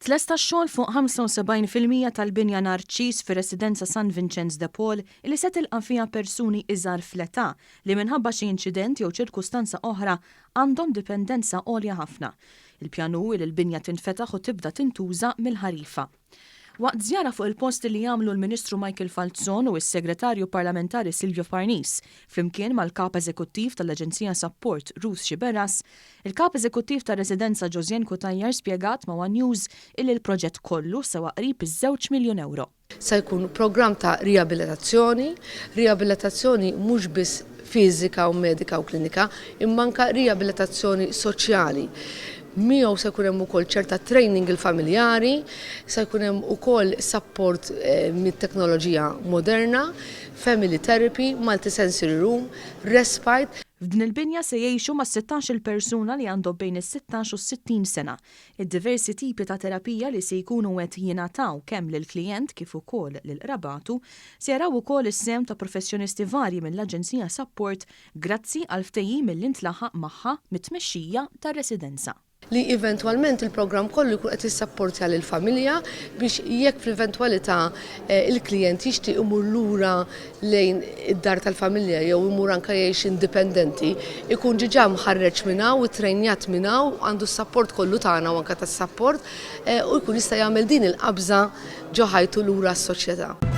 Tlesta x-xogħol fuq 75% tal-binja Narċis fir-Residenza San Vinċenz de Paul li se tilqa' fiha persuni iżgħar fl-età li minħabba xi inċident jew ċirkustanza oħra għandhom dipendenza għolja ħafna. Il-pjan hu li l-binja tinfetaħ u tibda tintuża mill-ħarifa. Waqt żjara fuq il-post li għamlu l-Ministru Michael Falzon u s-Segretarju Parlamentari Silvio Parnis, flimkien mal-Kap Eżekuttiv tal-Aġenzija Sapport Ruth Sciberras, il-Kap Eżekuttiv tar-Residenza Josianne Cutajar spjegat ma' one News illi l-proġett kollu sewa qrib iż-żewġ miljun ewro. Se jkun programm ta' riabilitazzjoni, riabilitazzjoni mhux biss fiżika u medika u klinika, imma anke riabilitazzjoni soċjali. Miegħu se jkun hemm ukoll ċerta training il-familjari, se jkun hemm ukoll sapport mit-teknoloġija moderna, family therapy, multisensory room, respite. F'din il-binja se jgħixu mas-sittax-il persuna li għandhom bejn is-sittax u s-60 sena. Id-diversi tipi ta' terapija li se jkunu qed jingħataw kemm lill-klijent kif ukoll lil qrabatu se jaraw ukoll is-sehem ta' professjonisti varji mill-Aġenzija Sapport grazzi għall-ftehim li ntlaħaq magħha mit-tmexxija tar-residenza. Li eventwalment il-programm kollu jkun qed jissapportja lill-familja biex jekk fl-eventwalità il-klijent jixtieq imur lura lejn id-dar tal-familja jew imur anke jgħix indipendenti, ikun ġiġa mħarreġ minn hawn, ittrejnjat minn hawn, għandu s-sapport kollu tagħna u anke tas-sapport u jkun jista' jagħmel din il-qabża ġo ħajtu lura s-soċjetà.